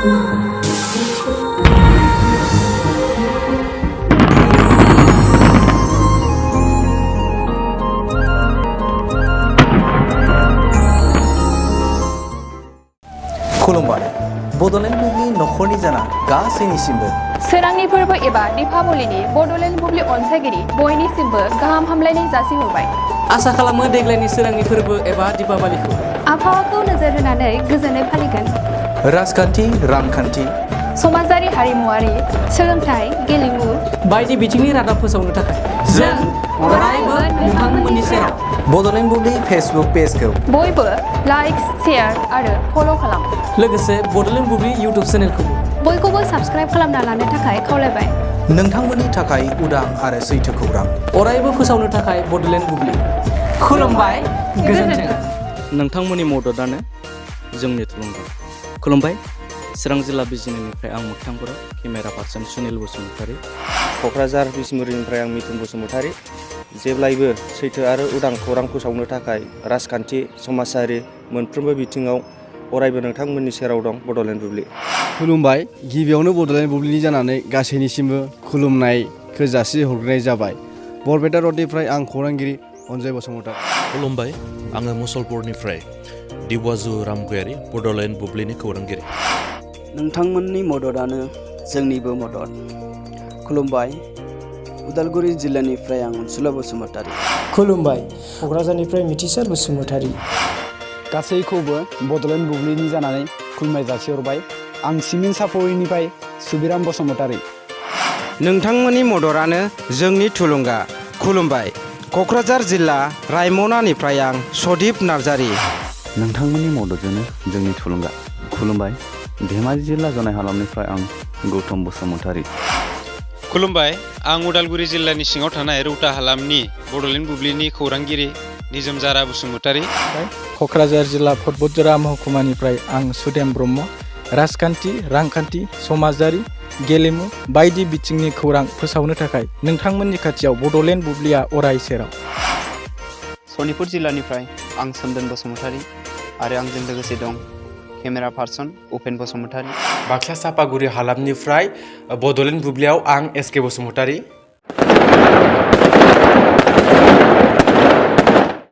खुलुमबाय बड'लेण्ड बुब्लि नखरनि जाना गासैनिसिमबो सोरांनि फोरबो एबा दीपावलीनि बड'लेण्ड बुब्लि अनसायगिरि बयनिसिमबो गाहाम हामलायनाय जासिहरबाय। आसा खालामो देग्लायनि सोरांनि फोरबो एबा दीपावलीखौ आबहावाखौ नोजोर होनानै गोजोनै फालिगोन। राजखान्थि रांखान्थि समाजारि हारिमुआरि सोलोंथाइ गेलेमु बायदि बिथिंनि रादाब फोसावनो थाखाय जों अरायबो नोंथांमोननि सेराव बड'लेण्ड बुब्लि फेसबुक पेजखौ बयबो लाइक शेयार आरो फल' खालाम। लोगोसे बड'लेण्ड बुब्लि इउटुब चेनेलखौ बयखौबो साबस्क्राइब खालामना लानो थाखाय खावलायबाय। नोंथांमोननि थाखाय उदां आरो सैथो खौरां अरायबो फोसावनो थाखाय बड'लेण्ड बुब्लि खुलुमबाय गोजोन्थों। नोंथांमोननि मददआनो जोंनि थुलुंगा। खुलुमबाय चिरां जिल्ला बिजिनिनिफ्राय आं मोगथां बर' केमेरा पार्सन सुनिल बसुमतारी। क'क्राझार बिसमुरिनिफ्राय आं मिथुन बसुमतारी। जेब्लायबो सैथो आरो उदां खौरां फोसावनो थाखाय राजखान्थि समाजारि मोनफ्रोमबो बिथिङाव अरायबो नोंथांमोननि सेराव दं बड'लेण्ड बुब्लि। खुलुमबाय गिबियावनो बड'लेण्ड बुब्लिनि जानानै गासैनिसिमबो खुलुमनायखौ जासिहरग्रोनाय जाबाय। बरपेटा रडनिफ्राय आं खौरांगिरि अनजय बसुमतारी। खुलुमबाय आङो मुसलपुरनिफ्राय दिवाजु रामगयारि बड'लेण्ड बुब्लिनि खौरांगिरि। नोंथांमोननि मददआनो जोंनिबो मदद। खुलुमबाय उदालगुरि जिल्लानिफ्राय आं अनसुला बसुमतारी। खुलुमबाय क'क्राझारनिफ्राय मिथिसार बसुमतारी। गासैखौबो बड'लेण्ड बुब्लिनि जानानै खुलुमनाय जासिहरबाय। आं सिमिन सापरिनिफ्राय सुबिराम बसुमतारी। नोंथांमोननि मददआनो जोंनि थुलुंगा। खुलुमबाय क'क्राझार जिल्ला रायमनानिफ्राय आं सदिप नार्जारी। नोंथांमोननि मददजोंनो जोंनि थुलुंगा। खुलुमबाय धेमाजि जिल्ला जनाय हालामनिफ्राय आं गौतम बसुमतारी। खुलुमबाय आं उदालगुरि जिल्लानि सिङाव थानाय रौता हालामनि बड'लेण्ड बुब्लिनि खौरांगिरि निजोम जारा बसुमतारी। क'क्राझार जिल्ला फटबुद्रा महकुमानिफ्राय आं सुदेम ब्रह्म। राजखान्थि रांखान्थि समाजारि गेलेमु बायदि बिथिंनि खौरां फोसावनो थाखाय नोंथांमोननि खाथियाव बड'लेण्ड बुब्लिया अराय सेराव। सनितपुर जिल्लानिफ्राय आं सोमदोन बसुमतारी आरो आंजों लोगोसे दं केमेरा पार्सन उपेन बसुमतारी। बाक्सा सापागुरि हालामनिफ्राय बड'लेण्ड बुब्लियाव आं एस के बसुमतारी।